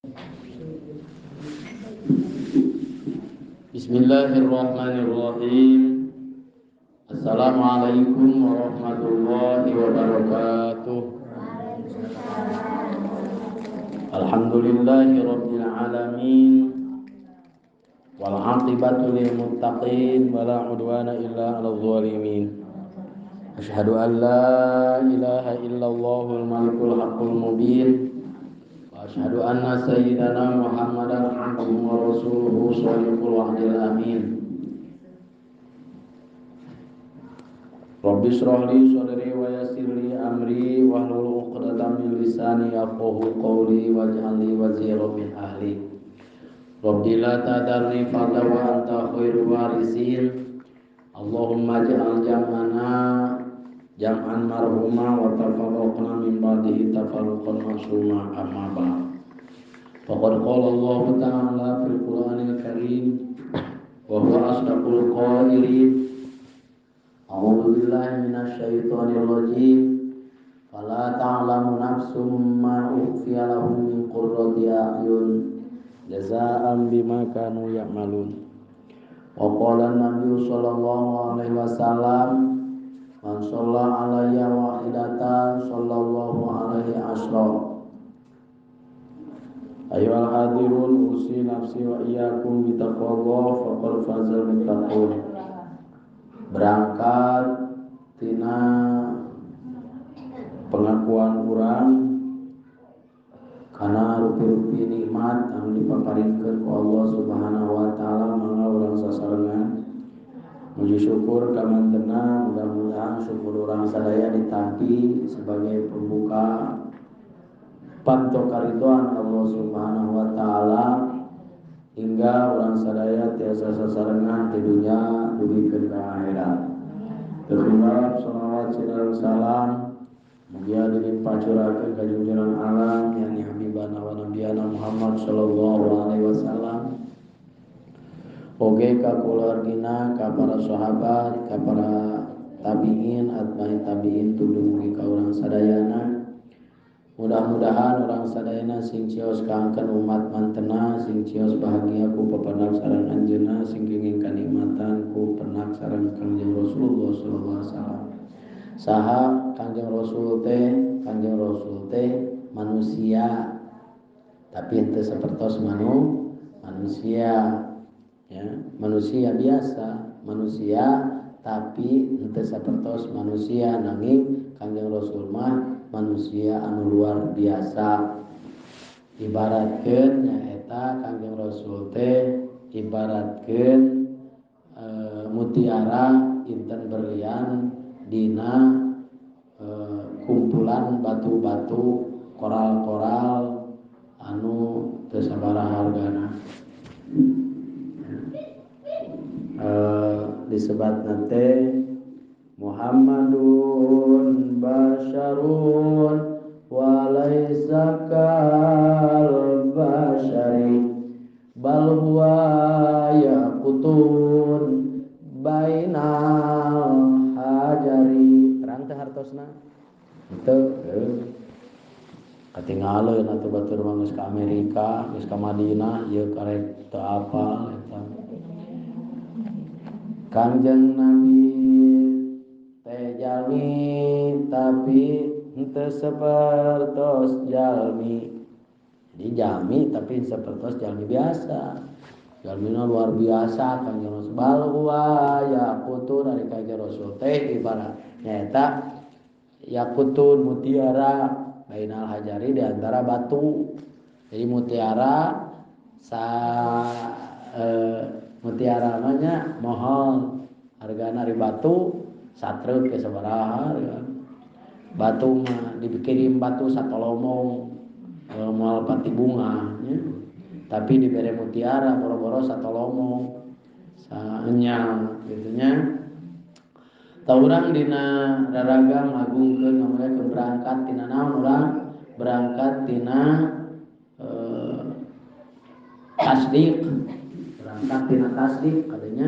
Bismillahirrahmanirrahim. Assalamualaikum warahmatullahi wabarakatuh. Alhamdulillahi rabbil alamin. Wal 'aqibatu lil muttaqin wala 'udwana illa 'alal zalimin. Asyhadu an la ilaha illallahul malikul haqqul mubin. Wa asyhadu anna sayyidana Muhammadan abduhu wa rasuluhu shadiqul wa'dil amin. Rabbi shrah li sadri wa yassir li amri wahlul 'uqdatam min lisani yafqahu qawli waj'al li waziran min ahli. Rabbi la tadarni farda wa anta khairul warisin. Allahumma ij'al jam'ana jam'an marhuma wa tafarruqna min ba'dihi tafarruqan ma'suma, amma ba'd. Faqad qala Allah ta'ala fil Qur'anil Karim wa huwa asdaqul qailin. A'udzu billahi minasyaitonir rajim. Fala ta'lamu nafsum ma ukhfiya lahum min qurrati a'yun jazaa'an bima kanu ya'malun. Wa qala an-nabiyyu sallallahu alaihi wasallam, man shalla alayya wahidatan sallallahu alaihi asra. Ayyuhal hadirun, usi nafsi wa iyyakum bi taqwallah faqad fazal muttaqun. Berangkat tina pengakuan urang karena rupi-rupi nikmat anu dipaparinkeun ku Allah Subhanahu wa taala, mangga urang sasarengan muji syukur ka mantena. Mudah-mudahan syukur urang sadaya ditampi sebagai pembuka panto karidoan Allah Subhanahu wa taala hingga urang sadaya tiasa sasarengan di dunya dugikeun ka akhirat. Terima salawat sareng salam mugia dilimpah curahkeun ka junjungan alam yakni habibana wa nabiyana Muhammad sallallahu alaihi wasallam, oge ka kulawargina, ka para sahabat, ka para tabiin, atbai tabiin, tuluy ka urang sadayana. Mudah-mudahan urang sadayana sing cios kaangkeun umat mantena, sing cios bahagia ku papandak sareng anjeunna, sing kenging kanikmatan ku penak sareng Kangjeng Rasulullah sallallahu alaihi wasallam. Saha Kangjeng Rasul teh? Kangjeng Rasul teh manusia, tapi henteu sapertos manusia, ya, manusia biasa, manusia tapi henteu sapertos manusia, nanging Kangjeng Rasul mah manusia anu luar biasa. Ibaratkeun nyaeta Kangjeng Rasul teh ibaratkeun mutiara intan berlian dina kumpulan batu-batu koral-koral anu teu sabaraha hargana. Disebatna teh Muhammadun basyarun wa laisa kal basyari bal huwa yaqutun bainal hajari. Terang teh hartosna teu katingaleun atuh batur mah geus ka Amerika, geus ka Madinah, ieu karek teu apal eta. Kangjeng Nabi teh jalmi tapi henteu sapertos jalmi. Jadi jalmi tapi sapertos jalmi biasa. Jalmina luar biasa Kangjeng Rasul. Bal huwa yaqutun, ari Kangjeng Rasul teh ibarat nyaeta yaqutun mutiara bainal hajari, di antara batu. Jadi mutiara sa mutiara mah nya mahal hargana, ari batu satruk ke sabaraha harga. Batu mah dikirim batu satolomong moal pati bunga nya. Tapi dibere mutiara boro-boro satolomong saenyang kitu nya. Tah urang dina raraga ngagungkeun ngamuliakeun berangkat tina naon urang? Berangkat tina tasdik. Berangkat tina tasdik katanya,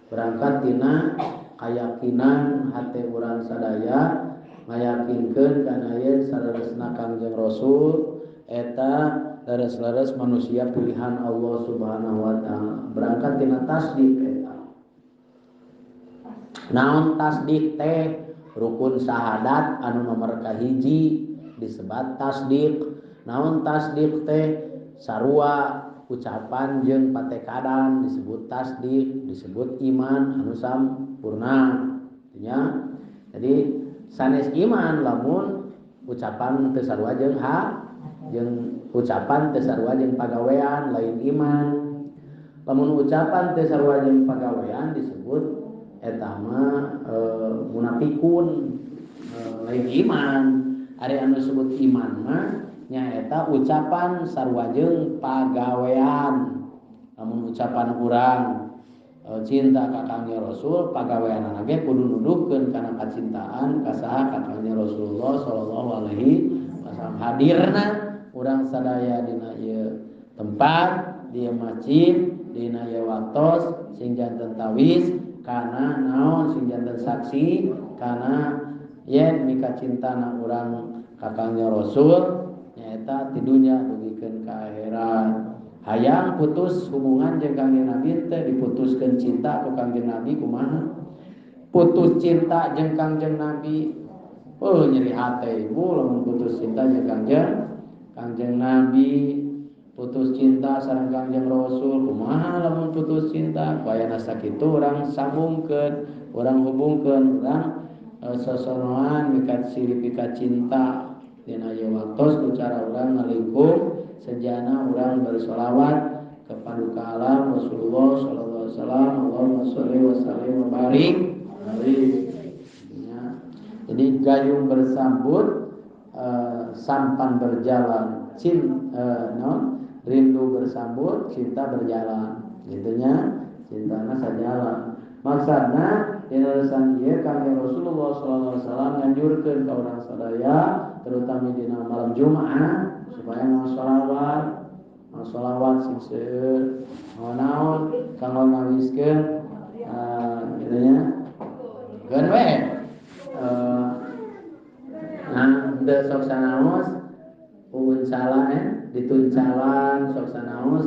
berangkat tina kayakinan hate urang sadaya ngayakinkeun kana yen saleresna Kangjeng Rasul eta leres-leres manusia pilihan Allah Subhanahu wa taala. Berangkat tina tasdik eta. Naon tasdik teh? Rukun syahadat anu nomor kahiji disebat tasdik. Naon tasdik teh? Sarua ucapan jeung patekadan disebut tasdik, disebut iman anu sampurna. Nya. Jadi sanes iman lamun ucapan teu sarua jeung ha jeung ucapan teu sarua jeung pagawean lain iman. Lamun ucapan teu sarua jeung pagawean disebut eta mah munafikun, lain iman. Ari anu disebut iman mah nyaeta ucapan sarua jeung pagawean. Lamun ucapan urang cinta ka Kangjeng Rasul, pagaweanana ge kudu nuduhkeun kana kacintaan ka saha ka Kangjeng Rasulullah sallallahu alaihi wasallam. Hadirna urang sadaya dina ieu tempat, di masjid, dina ieu waktos sing janten tawis kana naon sing janten saksi kana yen mika cintana urang ka Kangjeng Rasul nyaeta ti dunya dugikeun ka akhirat. Hayang putus hubungan jeung Kangjeng Nabi teh diputuskeun cinta ku Kangjeng Nabi kumaha? Putus cinta jeung Kangjeng Nabi, oh nyeri hate ibu lamun putus cinta jeung Kangjeng Nabi, putus cinta sareng Kangjeng Rasul kumaha lamun putus cinta? Ku ayana sakitu urang sambungkeun, urang hubungkeun, urang sosonoan mikat silih pikat cinta dina ieu waktos ku cara urang ngalingkung sejana urang bersolawat kepada alam Rasulullah sallallahu alaihi wasallam. Allahumma sholli wa sallim wa barik alaihi. Ya. Jadi gayung bersambut, sampan berjalan, rindu bersambut, cinta berjalan. Gitunya, cintana sajalan. Maksudna dina lesan ieu Kangjeng Rasulullah sallallahu alaihi wasallam nganjurkeun ka urang sadaya terutama dina malam Jumat supaya maos sing seueur, naon kanggo ngawiskeun kitu nya. Geun we. Nah, teu sok sanaos uuncalan dituncalan sok sanaos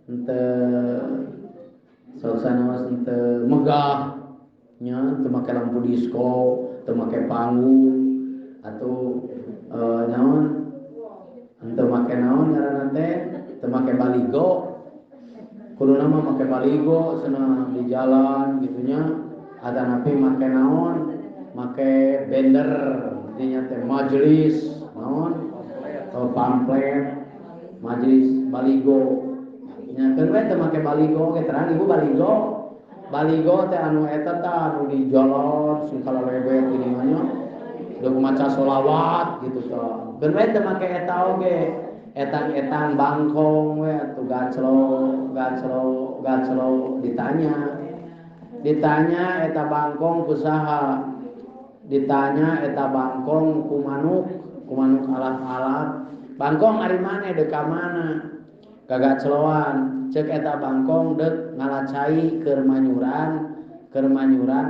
henteu sok sanaos henteu megah nya, teu make lampu disko, teu make panggung atau naon henteu make naon ngaranna teh, teu make baligo. Kuduna mah make baligo cenah di jalan gitunya, atanapi make naon, make banner dinya teh majelis naon, pamflet majelis baligo. Nya keun we teu make baligo ge terang ibu baligo. Baligo teh anu eta tah anu di jalan sing kalelebet gini mah nya. Deuk maca sholawat gitu tah. Keun we teu make eta oge. Etang-etang bangkong we atuh gaclo gaclo gaclo ditanya. Ditanya eta bangkong ku saha? Ditanya eta bangkong ku manuk alap-alap. Bangkong ari maneh deuk ka mana? Gagacloan. Ceuk eta bangkong deuk ngalacai keur manyuran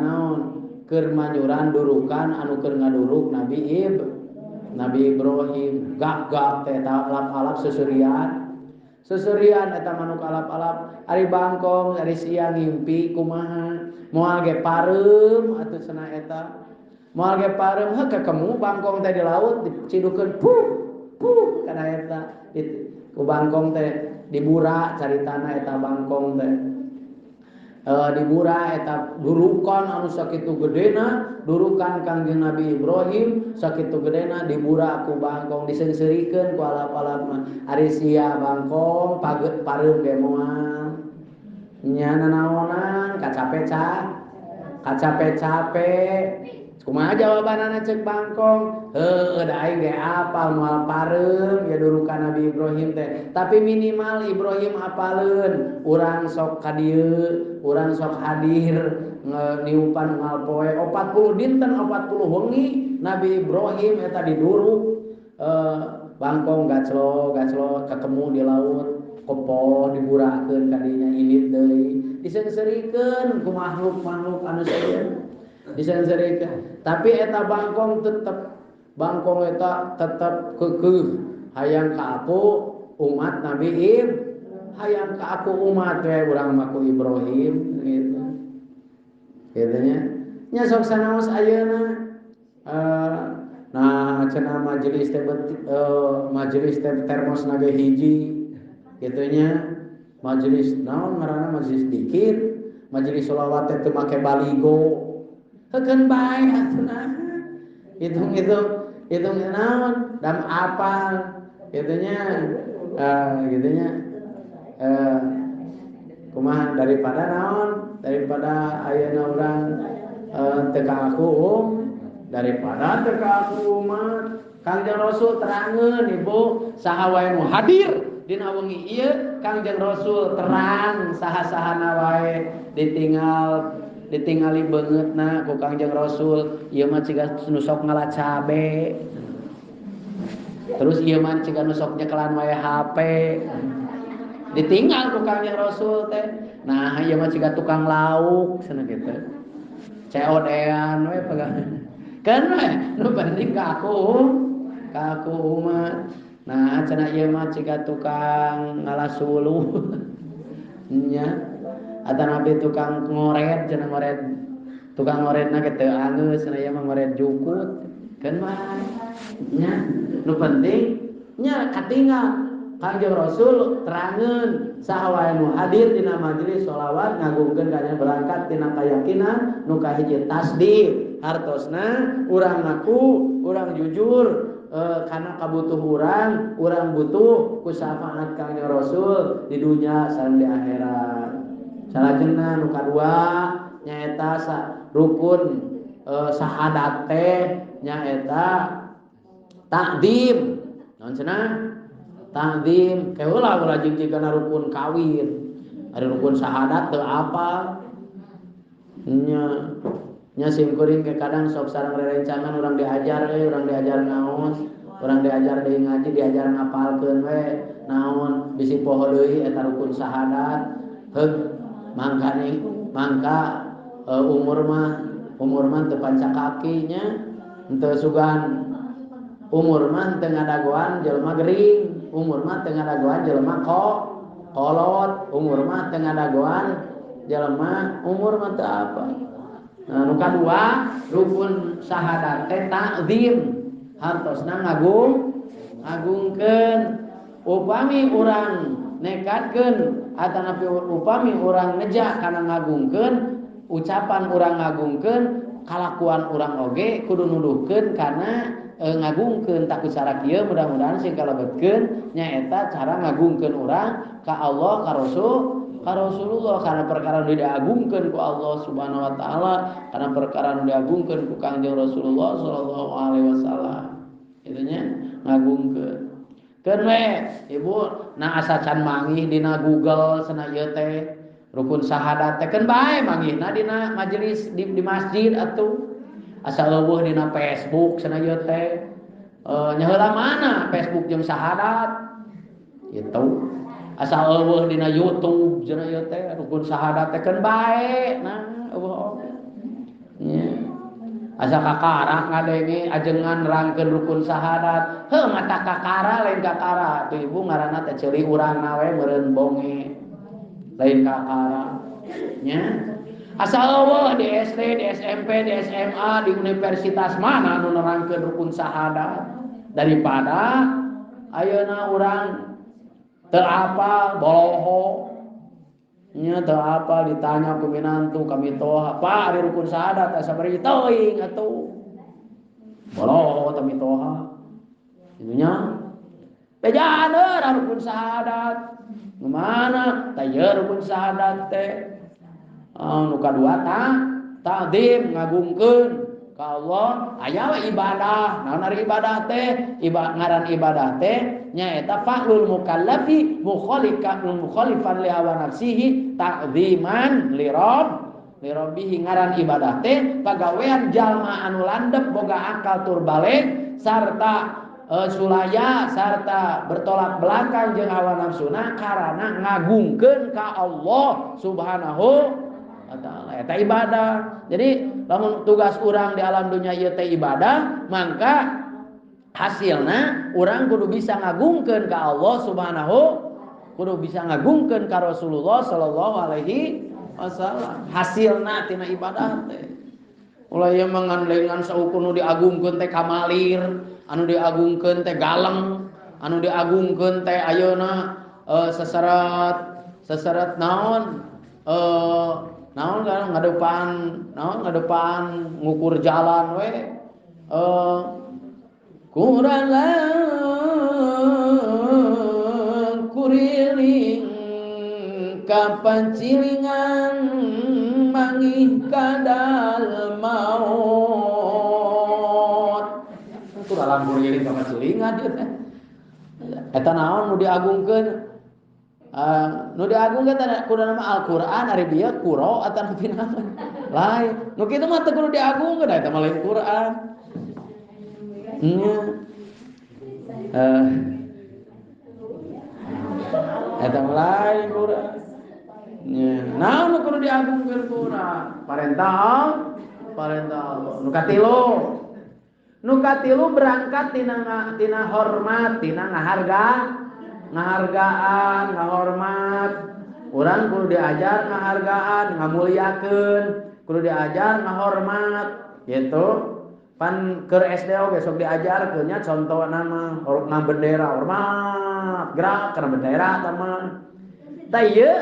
naon? Keur manyuran durukan anu keur ngaduruk Nabi Ibrahim. Gak-gak teh eta alap-alap seserian. Seserian eta manuk alap-alap. Ari bangkong ari sia ngimpi kumaha? Moal ge pareum atuh cenah eta. Moal ge pareum heuh kakemu bangkong teh di laut dicidukeun puh puh kana eta. Ku bangkong teh dibura caritana eta bangkong teh. Dibura eta durukan anu sakitu gedena, durukan Kangjeng Nabi Ibrahim sakitu gedena dibura ku bangkong, diseungseurikeun ku alap-alap mah. Ari sia bangkong pageut pareum ge moal. Nya nanaonan kacape-cape. Kumaha jawabanana ceuk bangkong? Heueuh da aing ge apal moal pareum ya durukan Nabi Ibrahim teh. Tapi minimal Ibrahim apaleun, urang sok ka dieu, urang sok hadir niupan unggal poe 40 dinten 40 wengi Nabi Ibrahim eta diduruk bangkong gaclo gaclo ketemu di laut, kopo diburakeun ka dinya indit deui, diseungseurikeun ku makhluk-makhluk anu sejen. Diseungseurikeun. Tapi eta bangkong tetep, bangkong eta tetep keukeuh hayang ka aku umat Nabi Ibrahim. Hayang ka aku umat we urang mah ku Ibrahim gitu. Kitu nya. Nya sok sanaos ayeuna nah cenah majelis teh majelis teh termos nage hiji kitu nya. Majelis naon ngaranna majelis dikir, majelis sholawat teh teu make baligo. Heukeun bae atuh nah. Hitung-hitung hitung naon dam apal kitu nya kitu nya. Kumaha daripada naon daripada ayeuna urang teu ka aku daripada teu ka aku umat. Kangjeng Rasul terangeun ibu saha wae nu hadir dina wengi ieu Kangjeng Rasul terang saha-sahana wae ditingali beungeutna ku Kangjeng Rasul ieu mah ciga nu sok ngala cabe terus ieu mah ciga nu sok nyekelan wae HP ditinggal ku Kangjeng Rasul teh. Nah ieu mah ciga tukang lauk cenah kitu COD-an we pegang kan we nu penting ka aku umat. Nah cenah ieu mah ciga tukang ngala suluh nya atanapi tukang ngoret cenah ngoret tukang ngoretna ge teu anggeus cenah ieu mah ngoret jukut kan mah nya nu penting nya katinggal Kangjeng Rasul terangeun saha wae nu hadir dina majelis sholawat ngagungkeun kana berangkat tina kayakinan nu kahiji tasdik hartosna urang ngaku urang jujur karena kabutuh urang butuh ku syafaat Kangjeng Rasul di dunia sareng di akhirat. Salajengna nu kadua nyaeta rukun syahadat teh nyaeta takdim. Naon cenah? Takdim keula ulah jeung jigana rukun kawin. Ari rukun syahadat teu apa? Nya nya sim kuring ke kadang sok sareng rerencangan urang diajar we, urang diajar ngaos, urang diajar deui ngaji, diajar ngapalkeun we naon bisi poho deui eta rukun syahadat. Heug mangkane mangka umur mah teu panca kaki nya henteu sugan umur mah teu ngadagoan jelema gering, umur mah teu ngadagoan jelema kolot, umur mah teu ngadagoan jelema umur mah teu apa. Nah, nu kadua rukun syahadat teh takzim hartosna ngagungkeun upami urang nekatkeun atanapi upami urang neja kana ngagungkeun ucapan urang ngagungkeun kalakuan urang oge kudu nuduhkeun kana ngagungkeun tak ku cara kieu mudah-mudahan sing kalebetkeun nyaeta cara ngagungkeun urang ka Allah ka Rasul ka Rasulullah karena perkara nu diagungkeun ku Allah Subhanahu wa taala karena perkara nu diagungkeun ku Kangjeng Rasulullah sallallahu alaihi wasallam kitu nya ngagungkeun keun we ibu nah asa can manggih dina Google cenah ieu teh rukun syahadat teh keun bae manggihna dina majelis di masjid atuh asa leuweuh dina Facebook cenah ieu teh nya heula mana Facebook jeung syahadat gitu asa eueuh dina YouTube cenah ieu teh rukun syahadat teh keun bae nah eueuh oge nya asa kakara ngadenge ajengan nerangkeun rukun syahadat heuh mata kakara lain kakara atuh ibu ngaranna teh ceuli urangna we meureun bonge lain kakara nya asa eueuh di SD di SMP di SMA di universitas mana nu nerangkeun rukun syahadat daripada ayeuna urang teu apal boloho nya teu apal ditanya ku minantu kami toha Pak ari rukun syahadat asa bari teuing atuh boloho teh mitoha kitu nya bejaan rukun syahadat nu mana tah ieu rukun syahadat teh nu kadua takdim ngagungkeun ka Allah aya we ibadah naon ari ibadah teh ngaran ibadah teh nyaeta fa'lul mukallafi mukhalifan li hawa nafsihi ta'ziman li rabbihi ngaran ibadah teh pagawean jalma anu landep boga akal tur baleg sarta sulaya sarta bertolak belakang jeung hawa nafsuna karana ngagungkeun ka Allah Subhanahu wa taala eta ibadah. Jadi lamun tugas urang di alam dunia ieu teh ibadah mangka Hasilna urang kudu bisa ngagungkeun ka Allah Subhanahu, kudu bisa ngagungkeun ka Rasulullah sallallahu alaihi wasallam. Hasilna tina ibadah teh. Ulah ieu mah nganlengan saukur nu diagungkeun teh kamalir, anu diagungkeun teh galeng, anu diagungkeun teh ayeuna seseret naon naon kan ngadepan naon ngadepan ngukur jalan we kuralang kuriling kapancilingan mangih kadal maut. Kuralang kuriling kapancilingan ieu teh. Eta naon nu diagungkeun? Nu diagungkeun teh kudu nama Al-Qur'an ari bieu kuro atawa naon. Lain. Nu kitu mah teu kudu diagungkeun eta mah lain Qur'an. Nya. Eta mah lain Qur'an. Nya. Naon nu kudu diagungkeun Qur'an? Parentah, parentah Allah. Nu katilu. Nu katilu berangkat tina hormat, tina ngahargaan, ngahormat. Urang kudu diajar ngahargaan, ngamuliakeun, kudu diajar ngahormat, gitu. Pan keur SD oge sok diajarkeun nya contohna mah hormat bendera, hormat, gerak kana bendera tah mah. Tah ieu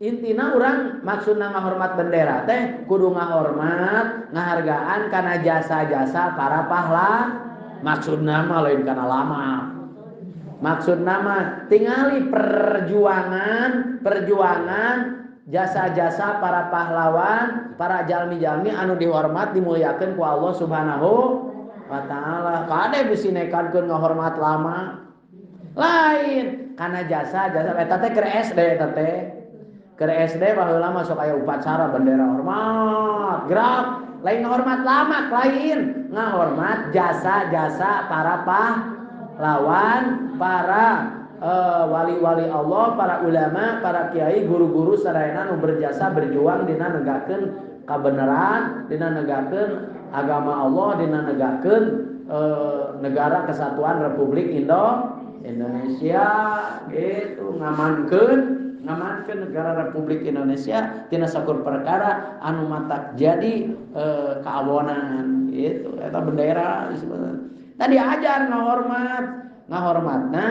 intina urang maksudna ngahormat bendera teh kudu ngahormat, ngahargaan kana jasa-jasa para pahlawan. Maksudna mah lain kana lama. Maksudna mah tingali perjuangan jasa-jasa para pahlawan, para jalmi-jalmi anu dihormat dimuliakeun ku Allah Subhanahu wa taala. Kade bisi nekankeun ngahormat lama. Lain kana jasa-jasa eta teh keur SD eta teh. Keur SD baheula mah sok aya upacara bendera hormat, gerak, lain ngahormat lama, lain ngahormat jasa-jasa para pahlawan, para wali-wali Allah, para ulama, para kiai, guru-guru sadayana nu berjasa berjuang dina negakeun kabeneran, dina negakeun agama Allah, dina negakeun negara kesatuan Republik Indonesia gitu, ngamankeun negara Republik Indonesia tina sakur perkara anu matak jadi kaawonan gitu. Eta bendera disebutna. Tadi ajar ngahormat, ngahormatna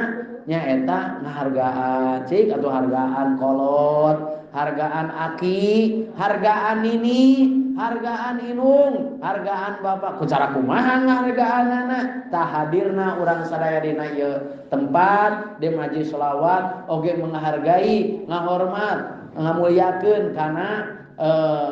nyaeta ngahargaan cik atau hargaan kolot, hargaan aki, hargaan nini, hargaan inung, hargaan bapak. Ku cara kumaha ngahargaanana? Tah hadirna urang sadaya dina ieu tempat di majelis selawat oge menghargai, ngahormat, ngamuliakeun kana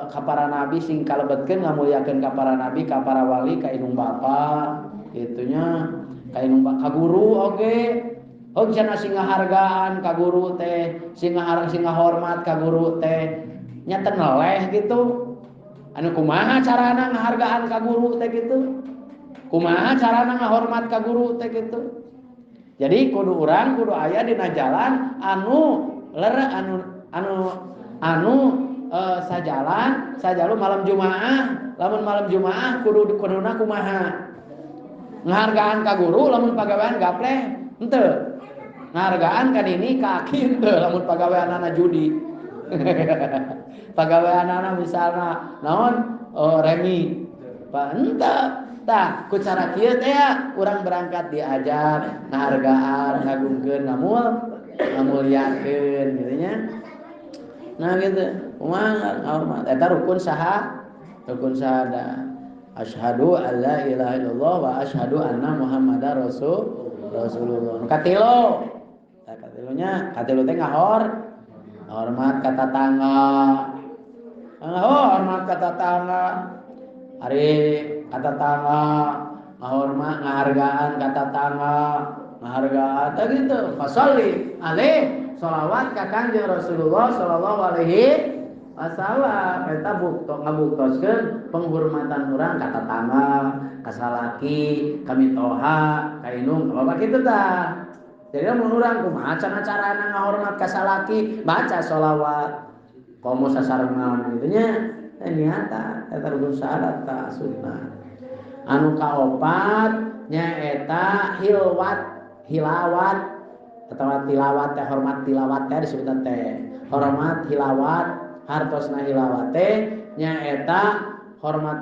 ka para nabi sing kalebetkeun ngamuliakeun ka para nabi, ka para wali, ka inung bapa gitunya, ka inung ka guru oge. Oh cenah sing ngahargaan ka guru teh, sing ngahormat ka guru teh, nya teu neleh gitu. Anu kumaha carana ngahargaan ka guru teh gitu? Kumaha carana ngahormat ka guru teh gitu? Jadi kudu urang kudu aya dina jalan anu lere anu sajalan, sajalu malam Jumaah, lamun malam Jumaah kudu kuduna kumaha? Ngahargaan ka guru lamun pagawean gapleh henteu. Ngahargaan kan ini ka aki henteu lamun pagaweanana judi. Pagaweanana misalna naon remi. Henteu. Tah ku cara kieu teh urang berangkat diajar ngahargaan, ngagungkeun, ngamuliakeun gitu nya. Nah gitu. Kumaha ngahormat eta rukun saha? Rukun syahadat. Asyhadu alla ilaha illallah wa asyhadu anna Muhammadar Rasulullah. Nu katilu. Tah katilunya, katilu teh ngahormat ka tatangga. Ngahormat ka tatangga. Ari ka tatangga, ngahormat, ngahargaan ka tatangga, ngahargaan teh gitu. Fasholli alaih, sholawat ka Kangjeng Rasulullah sallallahu alaihi wasallam. Eta bukto ngabuktoskeun penghormatan urang ka tatangga, ka salaki, ka mitoha, ka inung, apa kitu tah. Jadi lamun urang kumaha carana ngahormat ka salaki, baca sholawat komo sasarengan kitu nya. Niatan eta rukun syahadat ta sunnah. Anu kaopat Nyaeta hilwat, hilawat atau tilawat teh, hormat tilawat teh disebut teh. Hormat hilawat, hartosna hilawat teh nyaeta hormat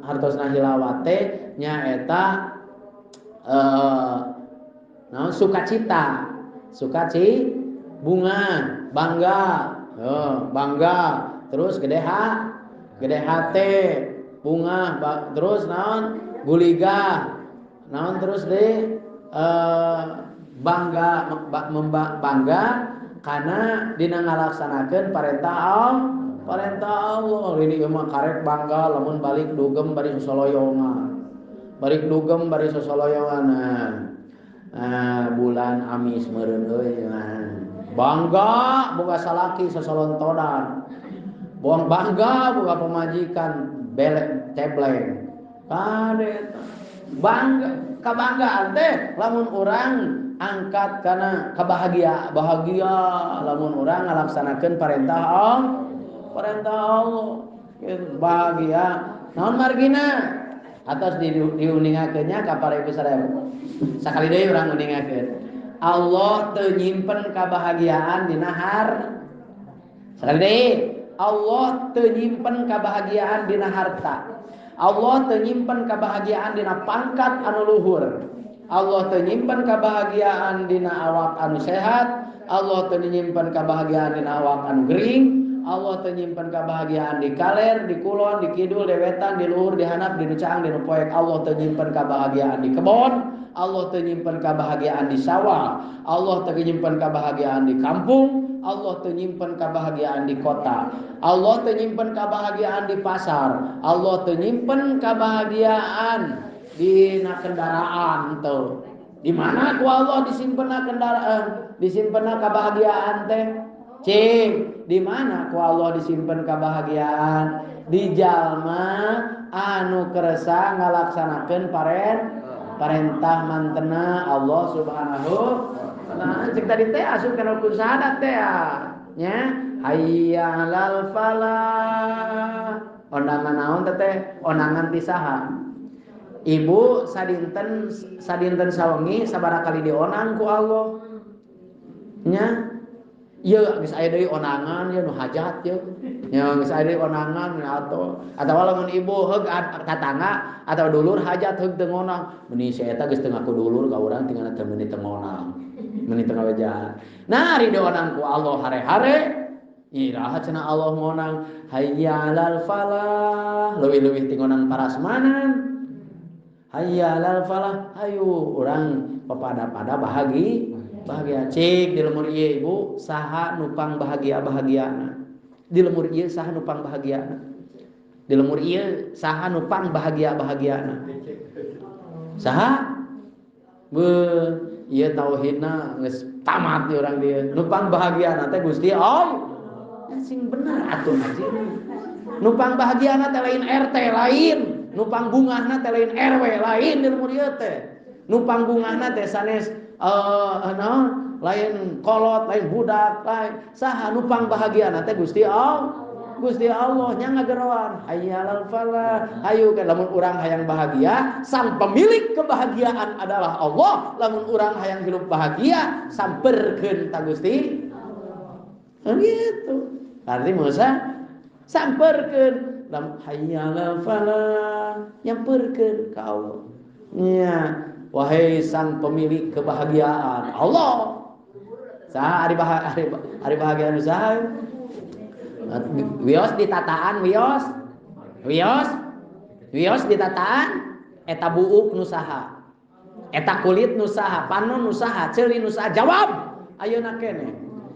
hartosna hilawat teh nyaeta naon sukacita, sukaci bunga, bangga, bangga, terus gede ha, gede hate, bunga, terus naon guliga, naon terus deh bangga, bangga karena dina ngalaksanakeun parentah Allah, parentah Allah. Ini mah karek bangga lamun balik dugem bari sosoloyongan. Balik dugem bari sosoloyongan. Nah, bulan amis meureun euy. Bangga boga salaki sosolontodan. Buang bangga boga pamajikan belek cebleng. Kade bangga kabanggaan teh lamun urang angkat karena kebahagia bahagia lamun urang ngalaksanakeun parentah Allah, parentah Allah bahagia. Naon margina atos diuningakeun nya ka para ibu sadaya. Sakali deui urang uningakeun. Allah teu nyimpen kabahagiaan dina har. Sakali deui, Allah teu nyimpen kabahagiaan dina harta. Allah teu nyimpen kabahagiaan dina pangkat anu luhur. Allah teu nyimpen kabahagiaan dina awak anu sehat. Allah teu nyimpen kabahagiaan dina awak anu gering. Allah teu nyimpen kabahagiaan di kaler, di kulon, di kidul, di wetan, di luhur, di handap, di nu caang, di nu poek. Allah teu nyimpen kabahagiaan di kebon. Allah teu nyimpen kabahagiaan di sawah. Allah teu nyimpen kabahagiaan di kampung. Allah teu nyimpen kabahagiaan di kota. Allah teu nyimpen kabahagiaan di pasar. Allah teu nyimpen kabahagiaan dina kendaraan tuh. Di mana ku Allah disimpenna kendaraan, disimpenna kabahagiaan teh? Cing, di mana ku Allah disimpen kabahagiaan? Di jalma anu kersa ngalaksanakeun parentah mantena Allah Subhanahu wa ta'ala. Cek tadi teh asup kana rukun syahadat teh nya, hayya 'alal falah. Ondangan naon teh? Ondangan ti saha? Ibu sadinten sadinten sawengi sabaraha kali dionang ku Allah. Nya, ieu geus aya deui onangan ieu nu hajat ieu. Nya geus aya deui onangan atuh. Atawa lamun ibu heug tatangga atawa dulur hajat heug teu ngonang, meuni si eta geus teu ngaku dulur ka urang tinggal teu meuni teu ngonang. Meuni teu ngawejaan. Nah, ari dionang ku Allah hare-hare, iraha cenah Allah ngonang hayya 'alal falah, leuwih-leuwih ti ngonang parasmanan. Hayya 'alal falah, hayu urang papada-pada bahagi bahagia. Cik di lemur ieu ibu saha nupang bahagia-bahagiana. Di lemur ieu saha nupang bahagiana. Di lemur ieu saha nupang bahagia-bahagiana. Saha? Beuh, ieu tauhidna geus tamat di urang dieu. Nupang bahagiana teh Gusti Allah. Sing bener atuh ngaji. Nupang bahagiana teh lain RT lain, nupang bungahna teh lain RW lain di lemur ieu teh. Nupang bungahna teh sanes lain kolot, lain budak, lain saha nupang bahagiana teh Gusti Allah. Gusti Allah nya ngageroan hayyalal falah. Hayu kan lamun urang hayang bahagia, sang pemilik kebahagiaan adalah Allah. Lamun urang hayang hidup bahagia, samperkeun ta Gusti Allah. Gitu. Arti Musa samperkeun lamun hayyalal falah, nyamperkeun ka Allah. Nya, wahai sang pemilik kebahagiaan Allah. Saha ari ari bahagia nu saha? Wios ditataan wios. Wios. Wios ditataan eta buuk nu saha? Eta kulit nu saha? Panon nu saha? Ceuli nu saha? Jawab. Ayeuna keneh.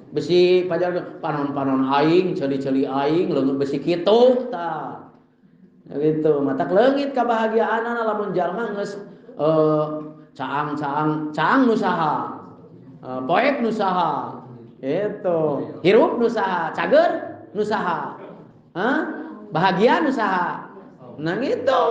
Besi pajar panon-panon aing, ceuli-ceuli aing, leungeun besi kitu tah. Gitu, matak leungit kabahagiaanana lamun jalma geus caang-caang, caang nu saha? Poek nu saha? Itu. Hirup nu saha? Cager nu saha? Hah? Bahagia nu saha? Nah gitu.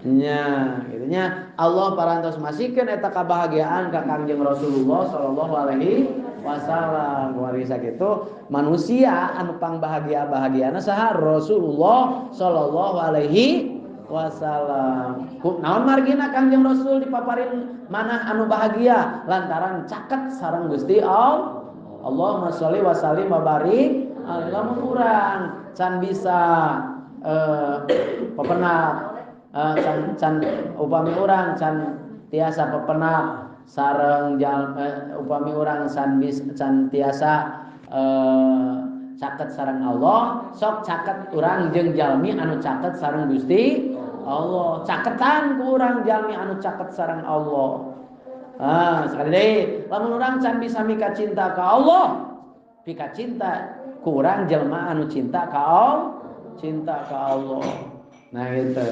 Nya, gitu nya. Allah parantos masihkeun eta kabahagiaan ka Kangjeng Rasulullah sallallahu alaihi wasallam. Kuari sakitu manusia anu pangbahagia-bahagiana saha? Rasulullah sallallahu alaihi wasallam. Naon margina Kangjeng Rasul dipaparin manah anu bahagia lantaran caket sareng Gusti Allah. Allahumma sholli wa sallim wa barik alaihi. Lamun urang can bisa pepenak can upami urang can tiasa pepenak sareng upami urang can tiasa caket sareng Allah, sok caket urang jeung jalmi anu caket sareng Gusti Allah. Caketan ku urang jalmi anu caket sareng Allah. Ah, sekali deui, lamun urang can bisa mika cinta ka Allah, pika cinta ku urang jelema anu cinta ka Allah, cinta ka Allah. Nah gitu,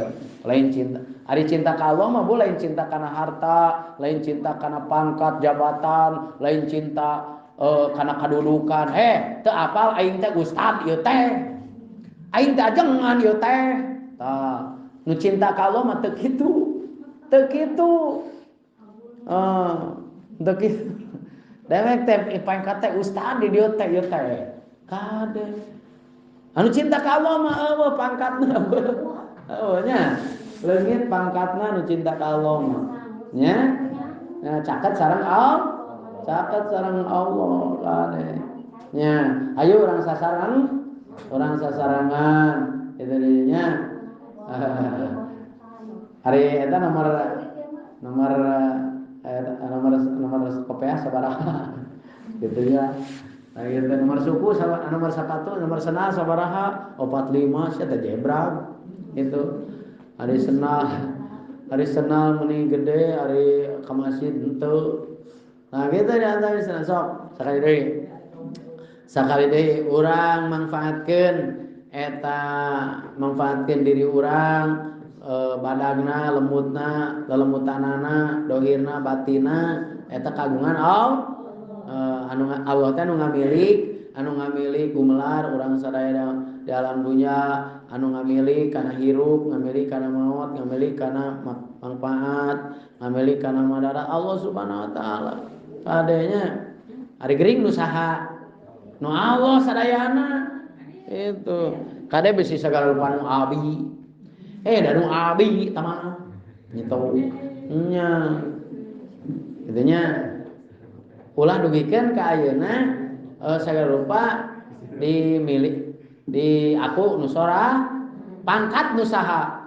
lain cinta. Ari cinta ka Allah mah bu lain cinta kana harta, lain cinta kana pangkat jabatan, lain cinta kana kadudukan. Teu apal aing teh ustad ieu teh. Aing teh ajengan ieu teh. Tah, nu cinta ka Allah mah teu kitu. Teu kitu. Teu kitu. Dewek teh pangkat teh ustad di dieu teh ieu teh. Kade. Anu cinta ka Allah mah eueuh pangkatna. Eueuh nya. Leungit pangkatna nu cinta ka Allah mah. Nya. Nah, caket sareng Allah. Caket sareng Allah kade. Nya, ayo urang sasaran, urang sasarangan kitu deui nya. Ari eta nomor nomor nomor nomor kopiah sabaraha gitu ya. Ari nomor suku nomor sepatu nomor senal sabaraha 45 sia teh jebrag gitu. Ari senal meni gede ari ka masjid henteu. Nah gitu di antara sok sakali deui. Sakali deui urang manfaatkeun eta manfaatkeun diri urang badagna, lembutna, lelemutanana, dohirna, batina eta kagungan Allah. Anu Allah teh anu ngamilik gumelar urang sadaya di alam dunya, anu ngamilik kana hirup, ngamilik kana maot, ngamilik kana manfaat, ngamilik kana madarat Allah Subhanahu wa taala. Kadenya ari gering nu saha? Nu Allah sadayana. Itu. Kade bisi sagala rupa nu abi. Da nu abi tah gitu. Nya. Kitu nya. Ulah dugikeun ka ayeuna sagala rupa dimilik di aku nu sora pangkat nu saha?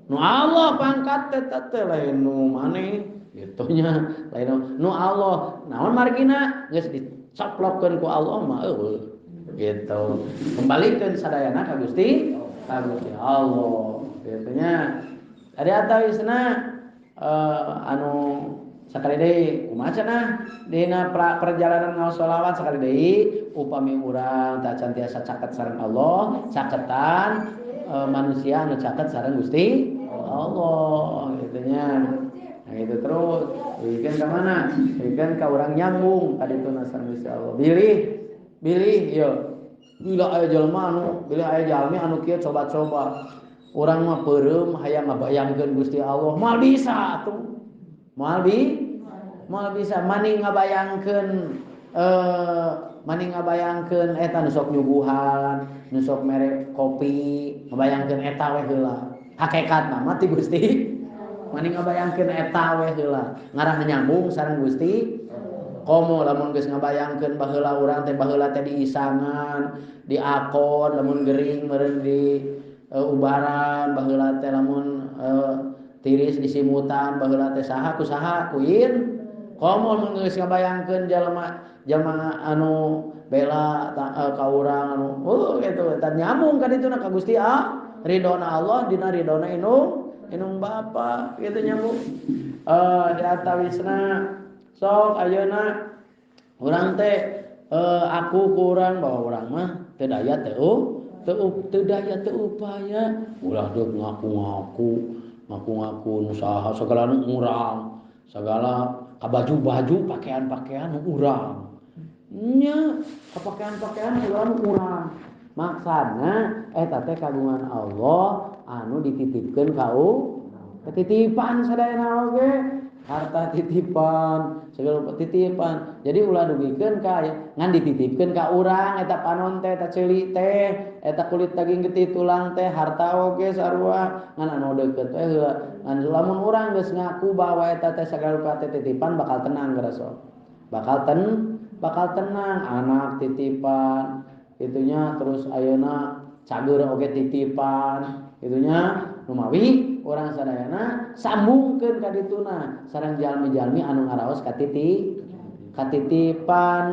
Nu Allah pangkat teh teh lain nu maneh gitu nya, lain nu Allah. Naon margina geus dicoplokkeun ku Allah mah eueuh gitu. Kembalikeun sadayana ka Gusti, ka Gusti Allah gitu nya. Ari atawisna anu sakali deui kumaha cenah dina perjalanan ngaos sholawat sakali deui upami urang tacan tiasa caket sareng Allah, caketan manusia anu caket sareng Gusti Allah gitu nya. Nah gitu terus bikeun ka mana? Bikeun ka urang nyambung ka dituna sareng Gusti Allah. Bilih bilih ieu. Bila aya jelema anu, bilih aya jalmi anu kieu coba-coba. Urang mah peureum hayang ngabayangkeun Gusti Allah, moal bisa atuh. Moal bisa maning ngabayangkeun maning ngabayangkeun eta nu sok nyuguhan, nu sok mere kopi, ngabayangkeun eta we heula. Hakikatna mah ti Gusti. Maning ngabayangkeun eta we heula. Ngarah nyambung sareng Gusti. Komo lamun geus ngabayangkeun baheula urang teh baheula teh diisangan, diakon, lamun gering meureun di ubaran, baheula teh lamun tiris disimutan, baheula teh saha ku saha kuin. Komo mun geus ngabayangkeun jalma jalma anu bela ka urang anu gitu eta nyambung ka dituna ka Gusti ridona Allah dina ridona inung Bapa gitu nyambung. Di atawisna sok ayeuna urang teh aku kurang bahwa urang mah teu daya teu teu daya teu upaya ulah deuk ngaku-ngaku nu saha sagala nu urang sagala ka baju-baju pakaian-pakaian nu urang nya pakaian-pakaian urang urang maksana eta teh kagungan Allah anu dititipkeun ka titipan sadayana oge. Harta titipan, segala titipan. Jadi ulah dugikeun ka ngan dititipkeun ka urang eta panon teh, eta ceuli teh, eta kulit daging getih tulang teh, harta oge sarua ngan anu deukeut we heula. Ngan lamun urang geus ngaku bahwa eta teh sagala rupa teh titipan bakal tenang geura sok. Bakal tenang anak titipan itunya terus ayeuna cager oge titipan itunya numawi urang sadayana sambungkeun ka dituna sareng jalmi-jalmi anu ngaraos katitipan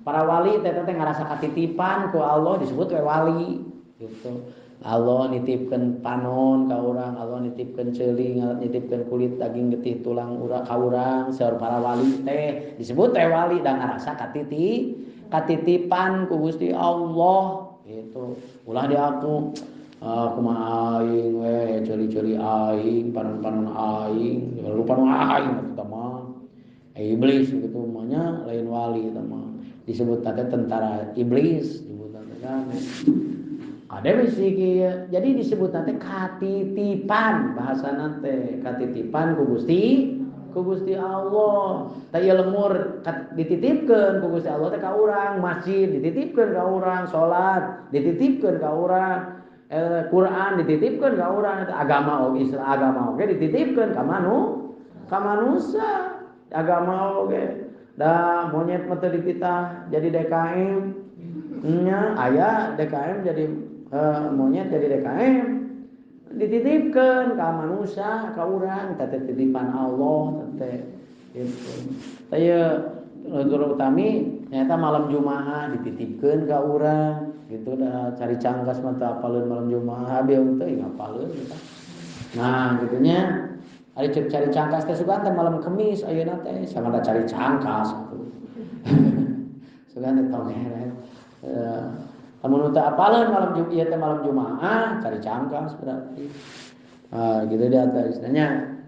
para wali teh teh ngarasa katitipan ku Allah disebut we wali gitu. Allah nitipkeun panon ka urang, Allah nitipkeun ceuli, nitipkeun kulit daging getih tulang urang ka urang saur para wali teh disebut teh wali da ngarasa katitipan ku Gusti Allah gitu. Ulah diaku kumaha aing we ceuli-ceuli aing, panon-panon aing, rupa nu aing eta mah. Iblis gitu mah nya lain wali eta mah. Disebut teh tentara iblis disebut teh kan. Ada bisi kieu. Jadi disebut teh katitipan bahasana teh, katitipan ku Gusti Allah. Tah ieu lemur dititipkeun ku Gusti Allah teh ka urang, masjid dititipkeun ka urang, salat dititipkeun ka urang, Quran dititipkeun ka urang, agama oge Islam agama oge dititipkeun ka ka manusia. Agama oge. Da monyet mah teu dititah jadi DKM. Nya aya DKM jadi monyet jadi DKM dititipkeun ka manusia ka urang teh titipan Allah teh gitu. Teh ieu utami nyata malam Jumaah dititipkeun ka urang gitu dah cari cangkas mah teu apaleun malam Jumaah abi teu ngapaleun eta. Nah gitunya ari cek cari cangkas teh sugan teh malam Kemis ayeuna teh sangada cari cangkas atuh. Sugan teh tong heret. Lamun teu apaleun malam Jumat ieu teh malam Jumaah cari cangkas berarti. Gitu di antarisnya.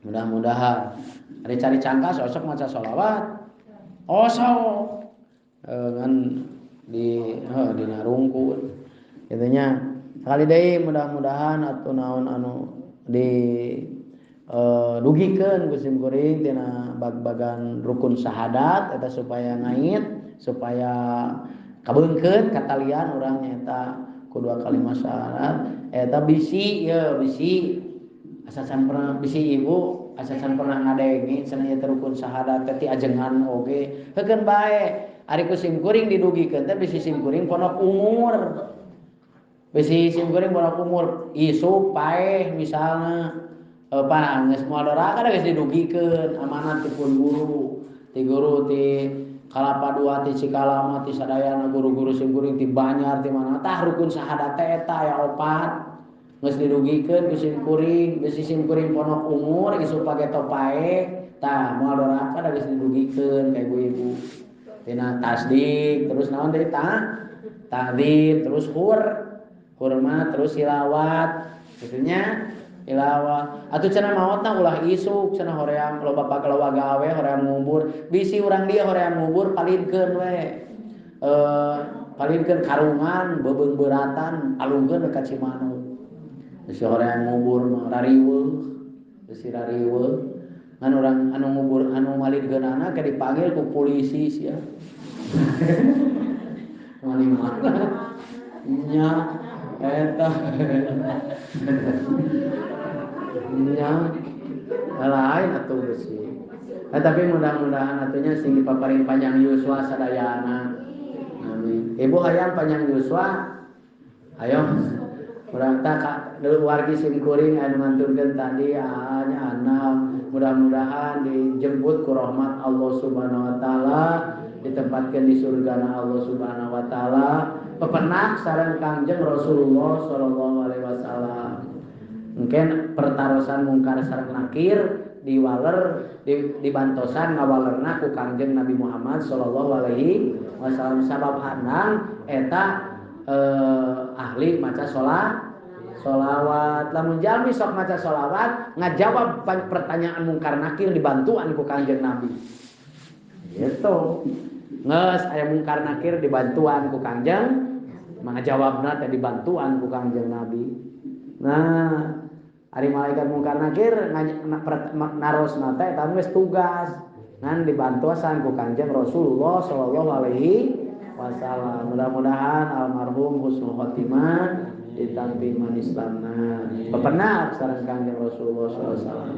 Mudah-mudahan ari cari cangkas osok maca sholawat. Osok ngan di dina rungkun. Kitu nya. Sakali deui mudah-mudahan atuh naon anu di dugikeun ku sim kuring tina bag-bagan rukun syahadat eta supaya ngait, supaya kabeungkeut katalian urang nyaeta ku dua kalimat syahadat eta bisi ye bisi asacan pernah bisi ibu asacan pernah ngadenge cenah ieu rukun syahadat teh ti ajengan oge heukeun bae ari ku sim kuring didugikeun teh bisi sim kuring pondok umur bisi sim kuring pondok umur isuk paeh misalna pan geus moal doraka geus didugikeun amanat ti pun guru ti guru ti Kalapa dua ti Cikalama ti sadayana guru-guru sim kuring ti Banjar ti mana tah rukun syahadat teh eta aya opat geus didugikeun ku sim kuring bisi sim kuring pondok umur isuk pageto paeh tah moal doraka da geus didugikeun ka ibu-ibu tina tasdik terus naon deui tah ta'dzim terus hurmat terus silawat kitu nya ilawah atuh cenah maotna ulah isuk cenah hoream loba pagelawa gawe hoream ngubur bisi urang dia hoream ngubur palidkeun we palidkeun karungan beubeung-beuratan alungkeun ka Cimanuk bisi hoream ngubur mah rariweuh bisi rariweuh ngan urang anu ngubur anu malidkeunana ke dipanggil ku polisi sia mana nya eta nya lain atuh besi. Tapi mudah-mudahan atunya sing dipaparin panjang yuswa sadayana. Amin. Ibu hayang panjang yuswa. Ayo urang tah ka wargi sim kuring anu nganturkeun tadi nya anak mudah-mudahan dijemput ku rahmat Allah Subhanahu wa taala, ditempatkeun di surgana Allah Subhanahu wa taala. Pepenak sareng Kangjeng Rasulullah sallallahu alaihi wasallam. Mungkin pertarosan mungkar sareng nakir diwaler dibantosan ngawalerna ku Kangjeng Nabi Muhammad sallallahu alaihi wasallam sabab handang eta ahli maca sholawat. Lamun jalmi sok maca sholawat ngajawab pertanyaan mungkar nakir dibantuan ku Kangjeng Nabi. Gitu. Nges aya mungkar nakir dibantuan ku Kangjeng mangajawabna teh dibantuan ku Kangjeng Nabi. Nah, Ari malaikat mungkar nakir narosna teh eta geus tugas ngan dibantosan ku Kanjeng Rasulullah sallallahu alaihi wasallam. Mudah-mudahan almarhum husnul khotimah ditampi iman Islamna. Bepenap sareng Kanjeng Rasulullah sallallahu alaihi wasallam.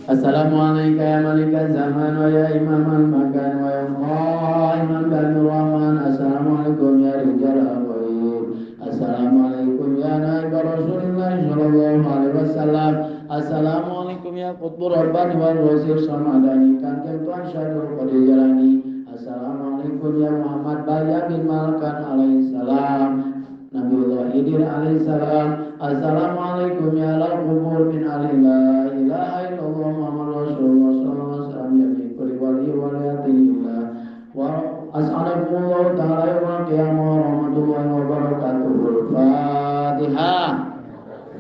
Assalamualaikum ya malikal zaman wa ya imamal makan wa ya qaiman bil rahman. Assalamualaikum ya rijal al-ghaib. Assalamualaikum ya naib Rasulullah sallallahu alaihi wasallam. Assalamualaikum ya qutbur rabbani wal wazir samadani Kanjeng Tuhan Syahrul Qadir Jalani. Assalamualaikum ya Muhammad Balya bin Malkan alaihi salam. Nabiullah Idir alaihi salam. Assalamualaikum ya al kubur min ahli la ilaha illallah Muhammad Rasulullah sallallahu alaihi wasallam ya min kulli wali waliyatillah. Wa as'alukumullah ta'ala yawmal qiyamah warahmatullahi wabarakatuh. Al-Fatihah.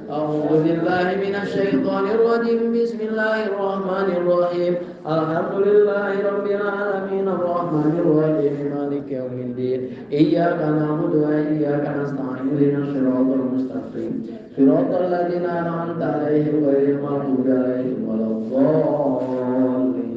A'udzu billahi minasyaitonir rajim. Bismillahirrahmanirrahim. Alhamdulillahi rabbil alamin arrahmanir rahim maliki yaumiddin. Iyyaka na'budu wa iyyaka nasta'in ihdinas siratal mustaqim. Siratal ladzina an'amta 'alaihim ghairil maghdubi 'alaihim waladdallin.